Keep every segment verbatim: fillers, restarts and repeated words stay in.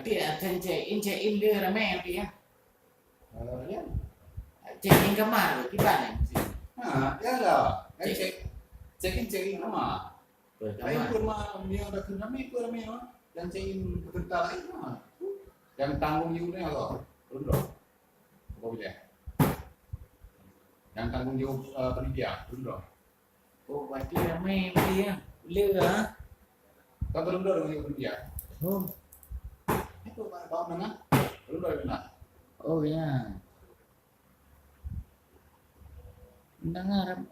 Ya, dan check in, check in dia ramai nanti ya. Eh, ya. Check in kamar, kiban ya mesti. Ha, ya lah. Kan check, check in, check in kamar. Lain pun mah, dia dah kena ramai pun ramai mah. Yang check in pekerja lain mah. Yang tanggung jawabnya apa? Rundok. Apa boleh? Yang tanggung jawab, eh, panitia, rundok. Oh, berarti ramai berarti ya. Boleh lah. Kan rundok dengan panitia. Oh. Itu Pak, Pak Menang. Rundok dengan. Oh ya. Mendengar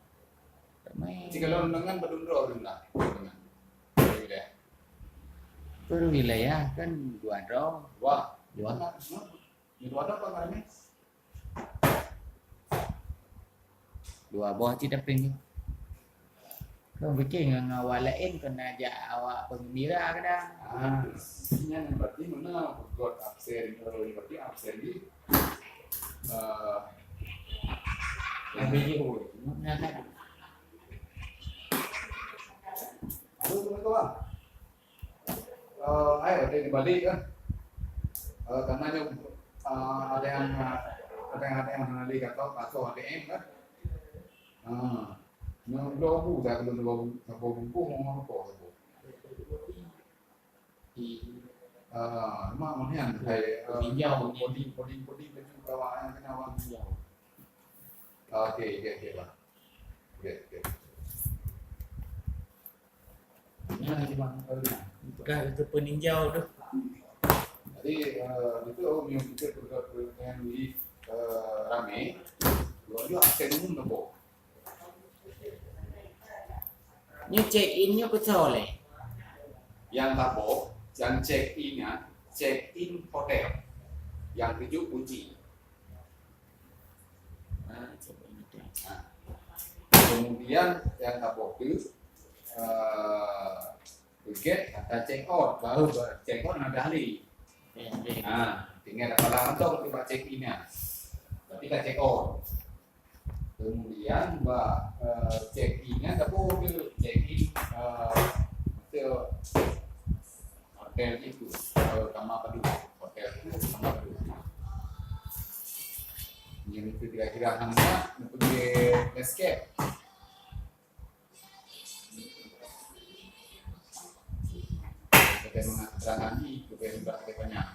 ramai. Jika lo mendengar berdunduk dengan. Perwilayah kan dua droe. Dua. Dua. Dua. Dua droe apa namanya? Dua boh cit dapéng. Kau fikir ngon awak lain kena jak awak penggembira kadang. Ah, nyan berarti mana pegot absen, kalau berarti absen di, eh, lebih jauh. Halo, assalamualaikum, Bang. Eh, hai, ada di balik kan. Eh, karena nyoe, eh, ada yang, eh, ada yang, ada yang hana lé ka tau, ka tau A T M kan. Ah, nyoe dua bu dah belum dua bu, dua bu, bu, mau apa, bu? Ah, mak mah yang hai, eh, bodi, bodi, bodi baju kawan yang kena wan. Oke, oke, oke, Bang. Oke, oke. Nah, itu, Bang, kalau nah. Bukan itu peninjau tu. Jadi, eh, itu, oh, yang kita perlu, perlu dengan di, eh, ramai. Dua juga absen umum tu, Bang. Nyoe check in nyoe keusoe lé. Yang tabok, yang check in nyan, check in hotel. Yang tujuh kunci. Ah, check in hotel. Nah. Kemudian yang tabok tu, eh, tiket atau check out, baru ba-, check out na dah ahli. Ya, ya. Ah, tinggal dapat langsung tu buat check in ya. Berarti ka check out. Kemudian bak, eh, check in kan, tapi order check in, eh, hotel itu, eh, kamar padu, hotel itu kamar padu. Yang itu kira-kira hanya pergi escape. Kita mengatrang lagi, kita buka ke banyak.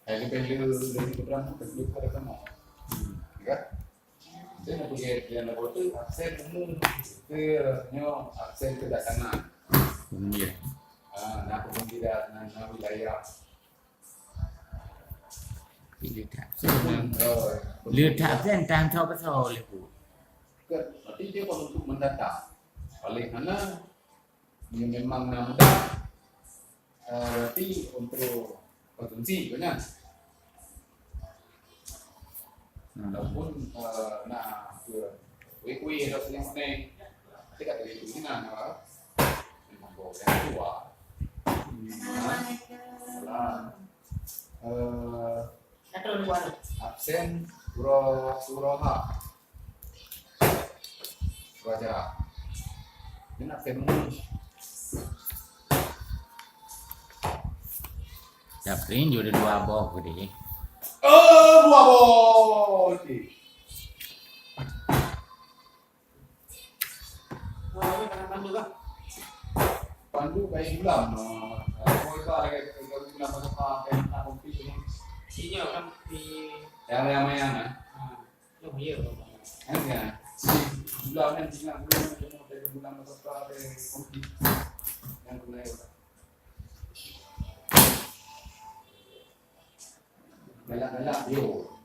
Hai leubeh le, leubeh le keudroe, leubeh le keudroe. Hmm, ya. Jadi, nak pergi yang nak foto, absen umum, ke nyoe, absen kedatangan. Hmm, ya. Ah, nak pergi dah, nak, nak wilayah. Letak absen. Hmm, oh, ya. Letak absen, tan tho pasal lebu. Ke, berarti dia kalau untuk mendata. Paling hana, Nyoe memang na mudah, eh, berarti untuk konsumsi, kan? Hmm. Ataupun, eh, na keu kui-kui atau seuneng-seuneng. Tapi ka teurimong na, na, memang bawa yang tua. Hmm. Nah, salam. Eh, Absen uroe, uroe ha. Uroe acara. Nyan absen umum. Tapi nyoe dua boh gede. Oh, dua boh. Okey. Pandu baik bulan, eh, kalau kita lagi bulan masa depan, kayak nak kompis ni. Iya kan di yang ramai-ramai, eh? Ha, oh iya. Kan ya, si bulan kan tinggal bulan, cuma dari bulan masa depan, kayak kompis. Yang mulai. Galak-galak, yo.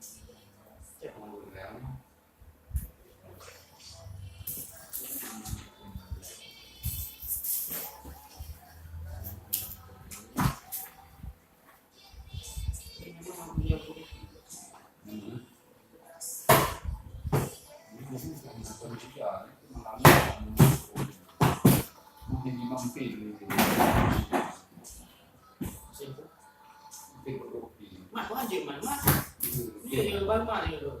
Mak, kau anjing, Mak, Mak. Iya, iya, Bang, Mak, iya, Bang.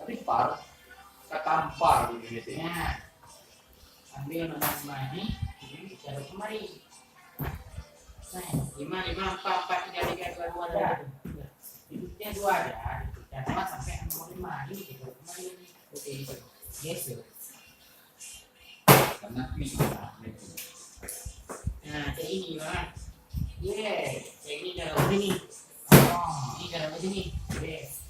Tapi par, kata par di Indonesia. Ya. Ambil nomor lima ini, ini kita taruh kemari. Nah, lima, lima, empat, empat, tiga, tiga, dua, dua, dua. Itu dia dua aja, kita sama sampai nomor lima ini kita taruh kemari. Oke, itu. Yes, ya. Karena ini, nah, ini. Nah, kayak ini, Bang. Yes, kayak ini cara begini. Oh, ini cara begini. Yes.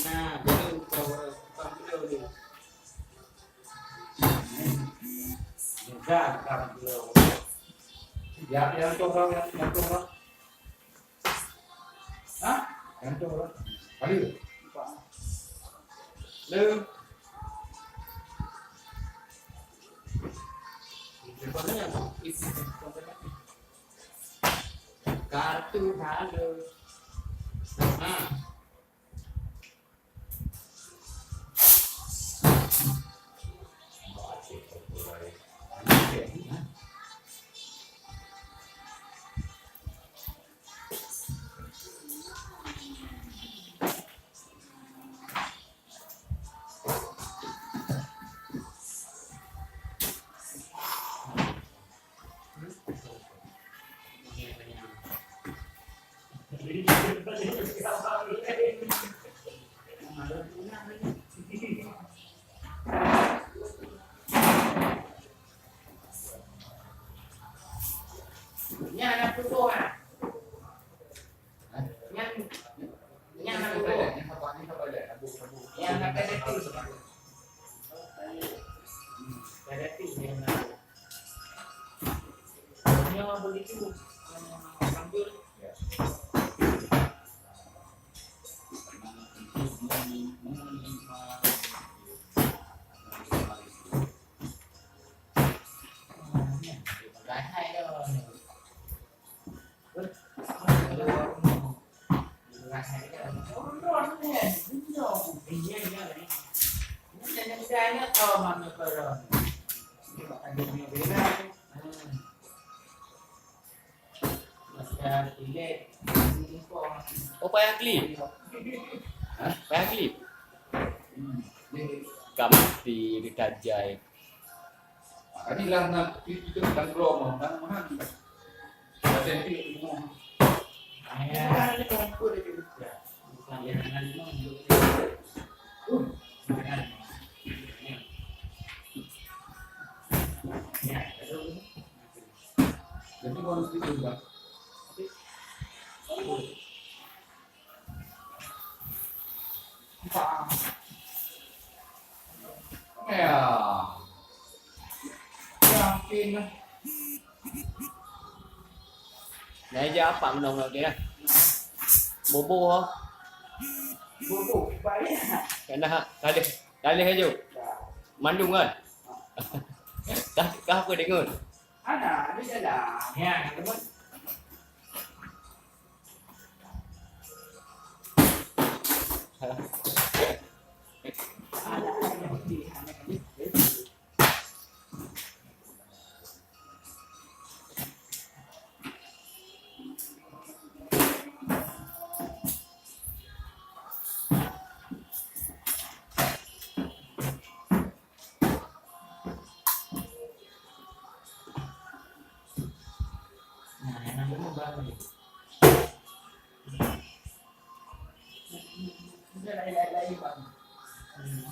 Nah, jadi tukang beliau ni. Enggak, tukang beliau. Ya, yang tu orang, yang, yang tu orang. Hah? Yang tu orang. Kali. Lu. Kartu halo. Nah. Nyan na peutoh, ha. Nyan, nyan na peutoh. Nyan na peutoh. Nyan na peutoh. Nyan begitu, eh, sambil. Oh, payah klip. Hah? Payah klip. Ka mati ditajai. Makanya lah nak itu tangkrong mah, kan, mahal. Ada yang tu semua. Ayah. Bukan ada yang pun ada. Bukan yang ada. Uh, makan. Ya, betul. Jadi, bonus itu juga. Ya. Yakin lah. Nah, ija apa menong lagi dah. Bobo ha. Bobo, banyak. Kena ha, talih, talih aja. Mandum kan? Kah, kah apa dengar? Ana, ada dalam. Ya, teman. Nah, yang nombor berapa ni? Udah lain-lain, Bang. Hmm.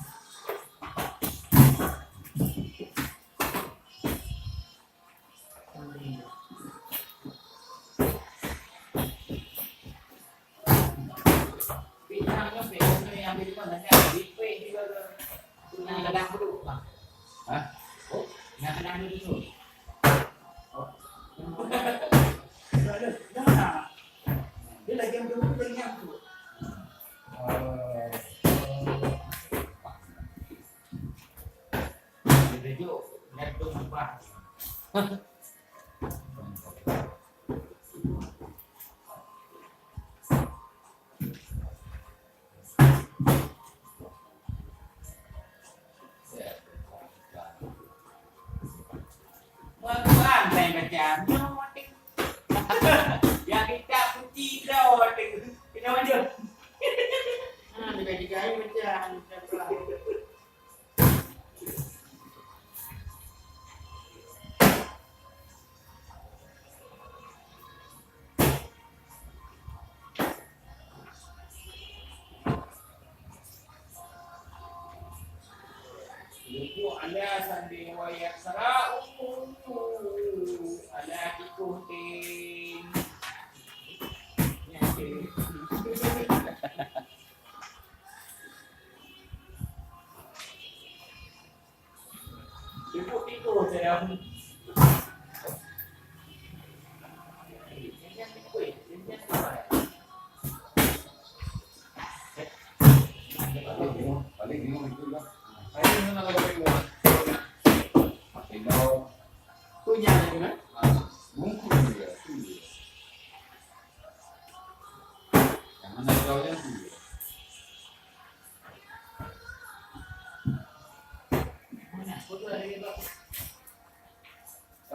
Hah? Oh, nah, nah, nah, nah. Oh. Dia lagi yang dulu, dia yang tu. Eh, Jadi, jom, nyan tu mubah. Ala sande wa yasra'u ala tikuhdin. Ibu tidur saya.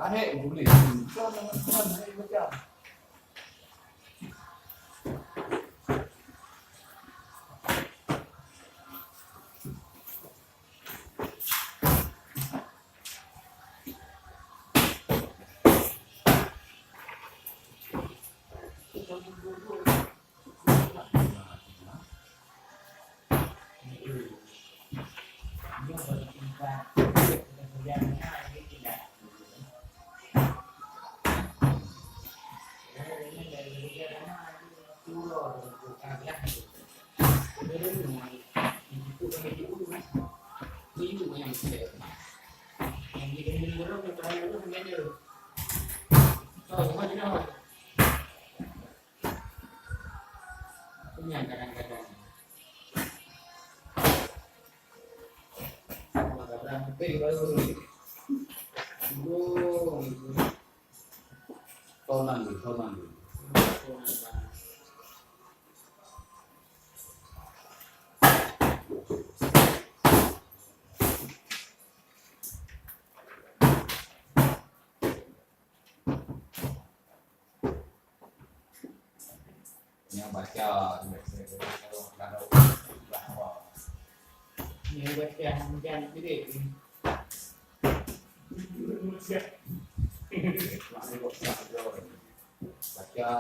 Kahek boleh. Kenyang kadang-kadang. Kadang-kadang betul baru. Oh, tonang dulu, tonang dulu. Nyang baca, nyang baca, nyang jadi. Baca.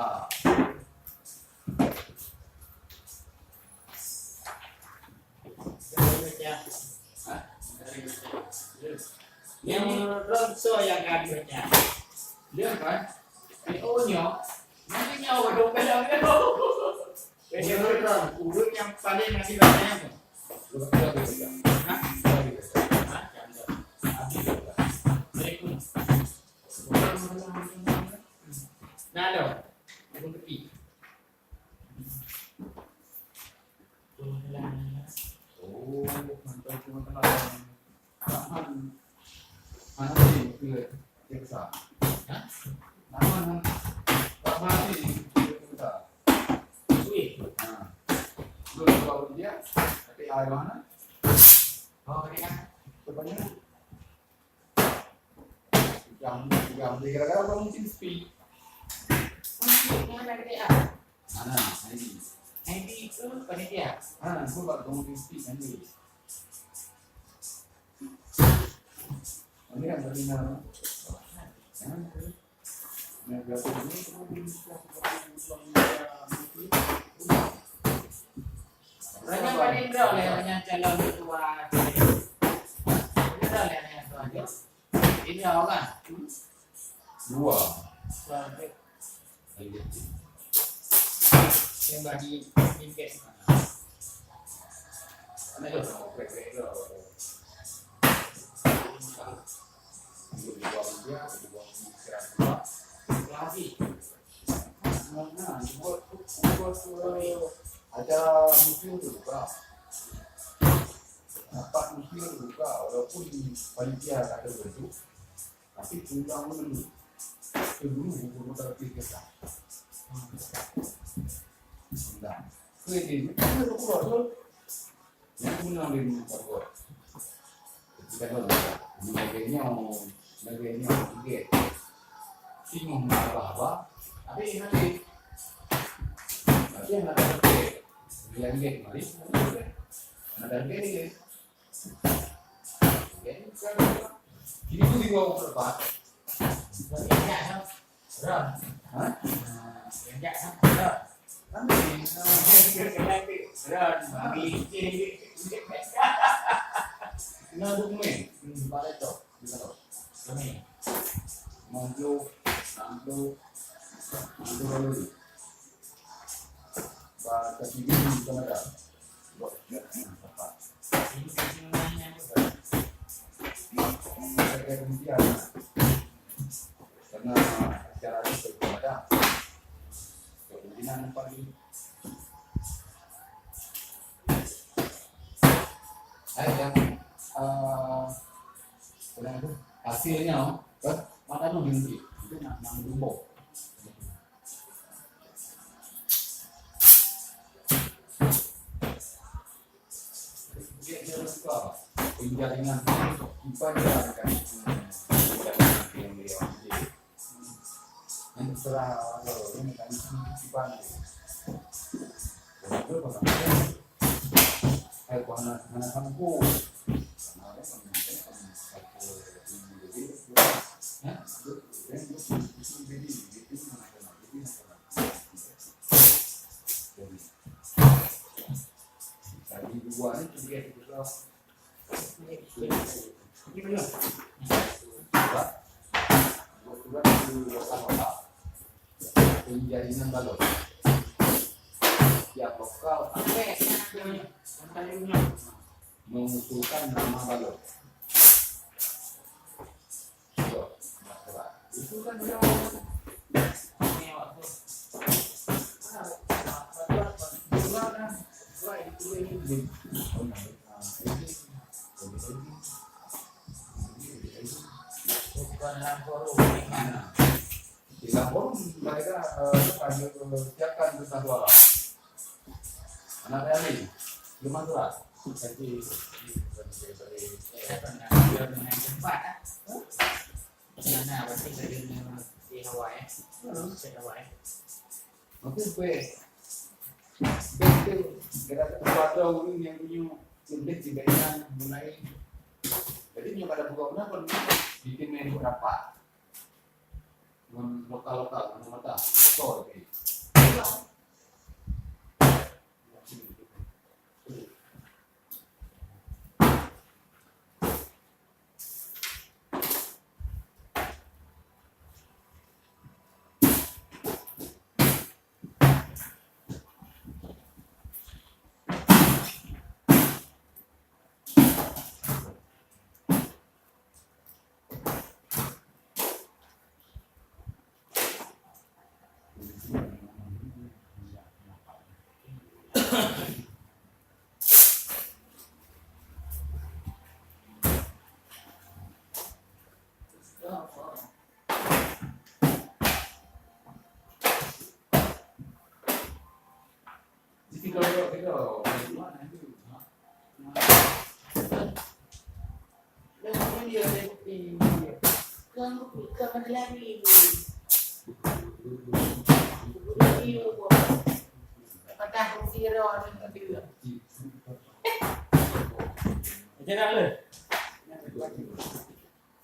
Nyang ron soe nyang ka dibaca? Lheueh kan? Eh, oh, nyoe. Nanti nyoe dong dalam dia. Nyoe ron ureueng nyang paling nanti baca nyoe. Hah? Hah? Assalamualaikum. Nah, lo. Aku tepi. Oh, mantap, mantap. Tahan. Mana sih? Dia besar. Hah? Tahan. Tahan sih. Dia besar. Wih. Nah. Belum tahu dia. Tapi air mana? Oh, ini kan. Depannya. Jam, jam. Gara-gara orang mungkin sepi. Mana dia? Mana? Ini. Ini itu panitia. Ah, aku buat orang mungkin sepi nanti. Ini kan tadi nama. Raja Panindra oleh raja calon ketua. Panindra oleh raja ketua. Ini orang. Dua. Dua. Yang bagi tingkat. Mana tu? Lagi. Nah, buat, buat, ada museum tu, Pak. Nampak museum tu, Pak. Walaupun panitia kata begitu, tapi pulang dulu. Dulu, dulu, tapi kita. Sudah. Kredit, itu tu, Pak. Nyang guna lé muka buet. Kita kan lagèe nyoe, lagèe nyoe, lagèe. Singoh na haba-haba, habéh, habéh. Tapi hana ada lagèe. Lagèe mari, hana ada lagèe. Jadi, kan, ini tu di bawah tempat. Tapi, ya, Ron. Hah? Nah, semenjak sana, Ron. Kan ni, ah, Ron, mami. Kena dokumen. Balai cok, di sana. Kami. Enam puluh, enam puluh, enam puluh lalu. Ba, tapi dia di sana dah. Buat dia, apa? Ini sisi mana yang besar? Saya kira demikian. Karena acara ini sudah ada. Kemungkinan pagi. Hai, yang, eh, apa nama tu? Hasilnya, eh, mana tu nanti? Itu nak, nak berubah. Dia, dia suka penjaringan tu, ibadah kan, penjaringan yang dia ambil. Yang terserah, apa, ini kan, ibadah. Kalau tu, kalau tu, hai, kau hana, hana sanggup. Hana ada sanggup, kan? Hah? Jadi, jadi, jadi, jadi, jadi, jadi, jadi, jadi, Tadi dua ni tu dia tu lah. Ni mana? Buat surat tu lokal apa? Penjaringan balok. Tiap lokal mengusulkan nama balok. Di Lampung mereka, eh, siapkan kertas suara. Anak saya ni, belum masuk lah. Jadi, biar dengan tempat, ah. Mana, pasti kerja di Hawaii, eh? Di Hawaii. Mungkin gue, gue tu, kita ada orang yang punya tulis di Bainan mulai. Jadi, nyoe kada buka kenapa? Bikin main rapat. Ngon lokal-lokal, ngon mata. Store, oke. Macam mana?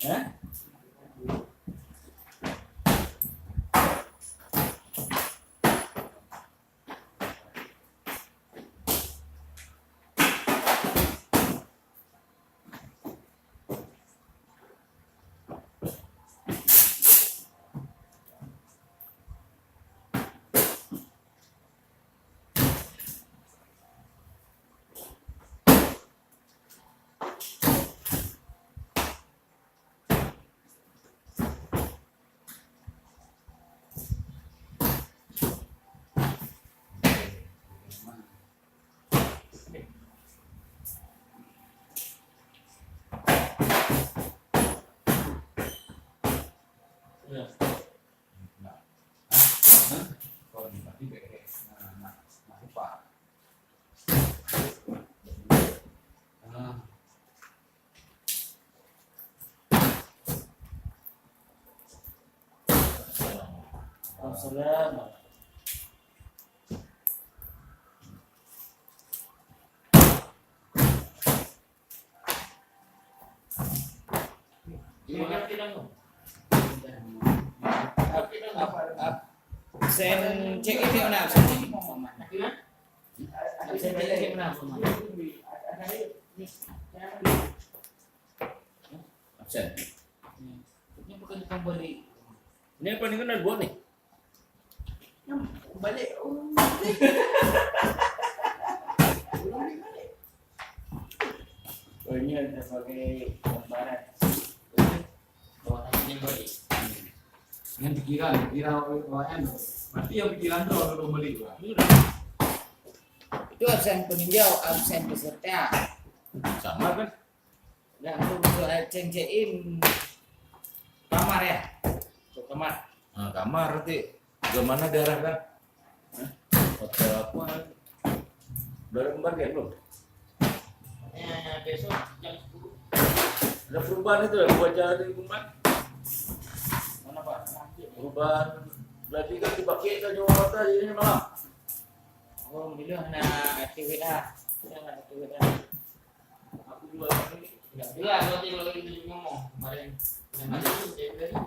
Eh? Waalaikumsalam. Absen cek itu mana absen cek? Absen cek itu mana? Sen. Ini bukan tukang balik. Ini apa ni, kan ada buat ni? Yang balik. Oh. Belum balik. Oh, ini ada sebagai gambaran. Bawa tangannya balik. Dengan pikiran, pikiran orang, orang kan. Berarti yang pikiran tu orang belum balik, Pak. Itu absen peninjau, absen peserta. Sama kan? Dan untuk, untuk absen check in kamar ya? Untuk kamar. Nah, kamar nanti. Bagaimana diarahkan? Hah? Hotel apa? Udah ada pembagian belum? Eh, besok jam sepuluh. Ada perubahan itu ya, buat jalan di rumah? Mana, Pak? Perubahan. Berarti kan dipakai ke Jawa Barat ini malam? Oh, bila nak aktif W A? Saya nak aktif W A. Aku juga. Tidak, tidak, kalau tidak, kalau tidak ngomong. Kemarin, kemarin, dia bilang,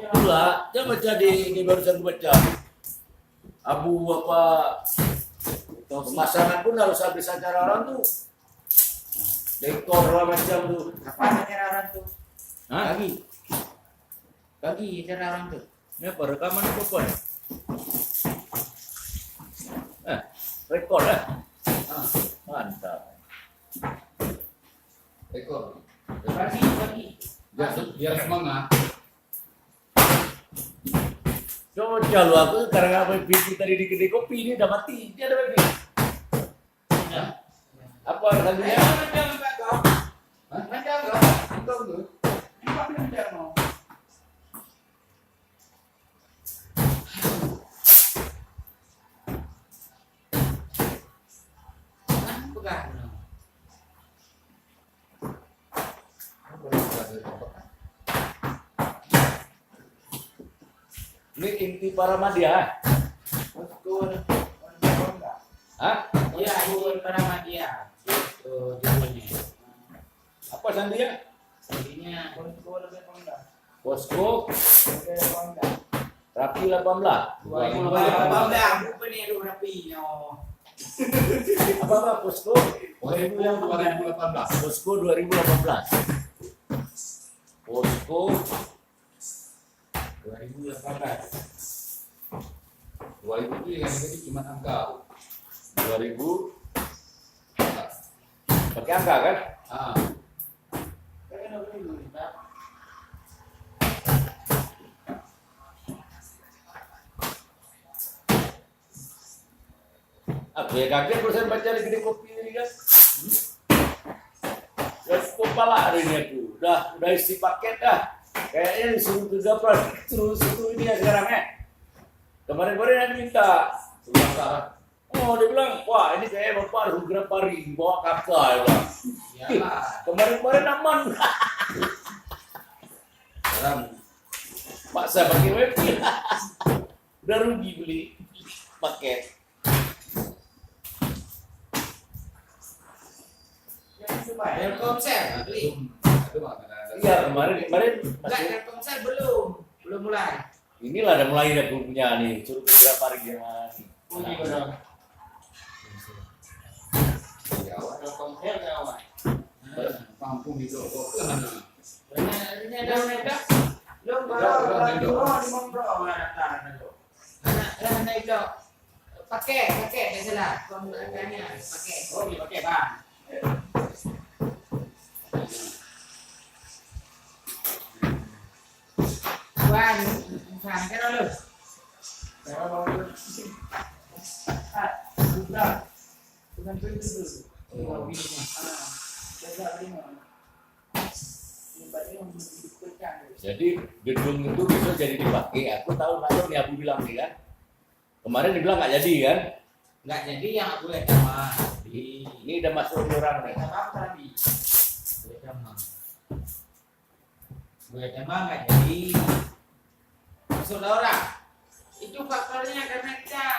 pula, dia baca di, di barusan baca. Abu apa, pemasangan pun harus habis acara orang tu. Dekor lah macam tu. Kapan acara orang tu? Hah? Pagi. Pagi acara orang tu. Ni apa, rekaman apa pun? Eh, rekod eh? Ah, mantap. Rekod. Pagi, pagi. Biar, biar semangat. Coba lu, aku sekarang apa, P C tadi di kedai kopi ni dah mati. Dia ada lagi. Hah? Apa lagunya? Hah? Ini inti para media, eh? Hah? Ya, inti para media. Itu judulnya. Apa sandinya? Sandinya. Posko. Rapi lapan belas. Dua ribu lapan belas. Bukan yang Rapi, no. Apa, apa? Posko? Posko dua ribu lapan belas. Posko dua ribu lapan belas. Posko dua ribu lapan belas. Dua ribu tu yang jadi cuma angka. Dua ribu. Pakai angka kan? Ah. Aku ya kaget barusan baca di kedai kopi tadi kan. Ya, cukup palak hari ni aku. Dah, dah isi paket dah. Kayaknya disuruh kerja apa? Terus itu ini ya sekarang eh. Kemarin-kemarin ada minta. Sebentar. Oh, dia bilang, "Wah, ini kayaknya Bapak harus segera pari, bawa kakak," dia bilang. Iyalah. Kemarin-kemarin aman. Sekarang paksa pakai wifi. Udah rugi beli paket. Telkomsel, beli. Iya, kemarin, kemarin enggak, masih Telkomsel belum, belum mulai. Inilah dah mulai dah punya ni, suruh beberapa hari yang mana ni. Oh, iya, benar. Ya, awak Telkomsel, ya, awak. Mampu hidup kok. Ini, ini ada, ada. Belum, belum, belum, belum, belum, belum, belum, belum, belum, belum, belum. Anak, anak, anak blok. Pakai, pakai, tak salah. Kau nak tanya, pakai. Oh, dia pakai, bang. Wan, bukan, kan, Lus? Ah, bukan. Bukan tu, itu tu. Oh. Ah, jaga rumah. Jadi gedung itu bisa jadi dipakai. Aku tahu nak ni Abu bilang ni kan. Kemarin dibilang nggak jadi kan? Nggak jadi yang Abu Edama. Ini udah masuk orang nih. Edama tadi. Abu Edama. Abu Edama nggak jadi. Masuk orang. Itu faktornya karena kita